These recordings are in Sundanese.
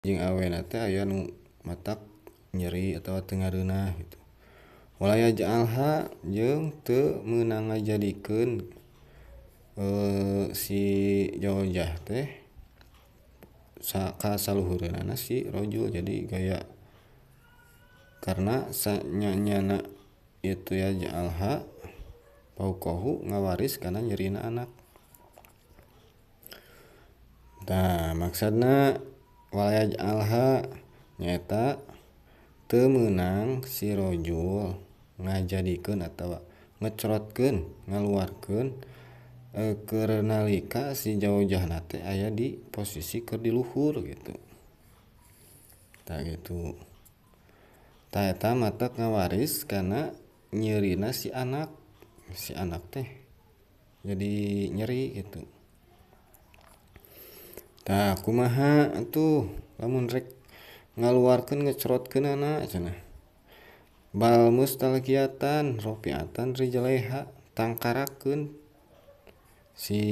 Jeung awena teh aya nu matak nyeri atawa teu ngareunah gitu. Wala yaj'alha jeung teu meunang ngajadikeun si zaujah teh ka saluhureunana si rajul. Jadi gaya karena sanyanyana itu yaj'alha fauqahu ngawaris kana nyerina anak. Tah maksudna wala yaj'alha nyaeta teu meunang si rajul ngajadikeun atawa ngecerotkeun ngaluarkeun keur nalika si zaujahna teh aya di posisi keur di luhur gitu. Tah gitu. Tah eta matak ngawaris kana nyerina si anak. Si anak teh jadi nyeri gitu. Tah kumaha atuh lamun rek ngaluarkeun ngecerotkeunana cenah. Bal mustalqiyatan rofiatan rijlaiha tangkarakeun si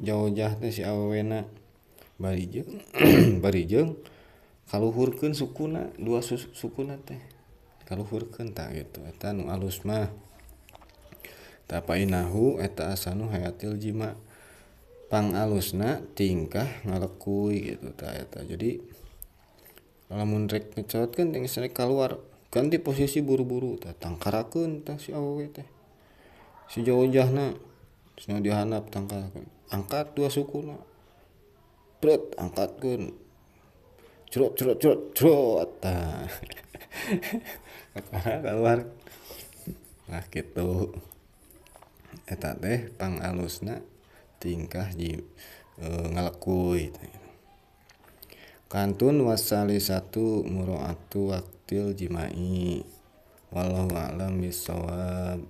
zaujah teh si awewena bari jeung bari jeung kaluhurkeun sukuna dua sukuna teh kaluhurkeun tah gitu eta nu alus mah. Tah painahu eta asanu hayatil jima pangalusna tingkah ngalekuy gitu tah eta. Jadi lamun rek ngecerotkeun teh geus rek kaluar ganti posisi buru-buru tah tangkarakeun tah si awewe teh si zaujahna terus dihandap tangkarakeun angkat dua sukuna bret angkatkeun cerot cerot cerot cerot tah keluar nah gitu eta teh pangalusna tingkah ngalekuy. Kantun wasali satu muro'atu waktil jima'i wallahu a'lam bissawab.